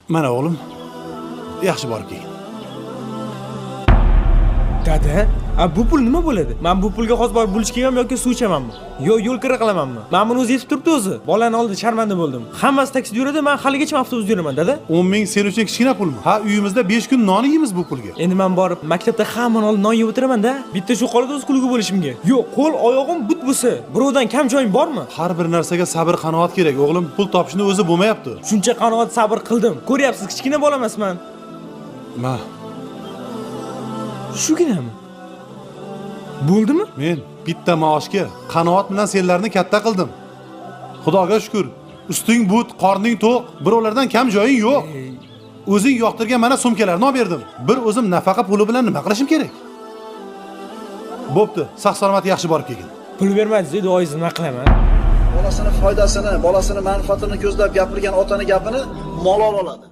Mana o'g'lim, yaxshi borib kelgin. Dada, a bu pul nima bo'ladi? Men bu pulga hozir borib bulish yeymanmi yoki suv ichamanmi? Yo yo'l kira qilamanmi? Men buni o'zi yetib turibdi o'zi. Bolani oldida sharmanda bo'ldim. Hammasi taksida yuradi, men haligacha avtobusda yuraman, dada. 10 ming sen uchun kichkina pulmi? Ha, uyimizda 5 kun non yeymiz bu pulga. Endi men borib maktabda hammani oldida non yeb o'tiraman-da. Bitta shu qoladi o'zi kulgi bo'lishimga. Yo'q, qo'l oyog'im but bo'lsa, birovdan kam joyim bormi? Har bir narsaga sabr qanoat kerak, o'g'lim. Pul topishni o'zi bo'lmayapti. Shuncha qanoat sabr qildim. Ko'ryapsiz, kichkina bola emasman. Ma, Shuginami? Bo'ldimi? men bitta maoshga qanoat bilan senlarni katta qildim. Xudoga shukur. Usting but, qorning to'q, birovlardan kam joying yo'q. O'zing yoqtirgan mana sumkalarni olib berdim. Bir o'zim nafaqa puli bilan nima qilishim kerak? Bo'pti, sog' salomat yaxshi borib kelgin. Pul bermadingiz, duoyingizni nima qilaman? Bolasini foydasini, bolasini manfaatini ko'zlab gapirgan otani gapini malol oladi.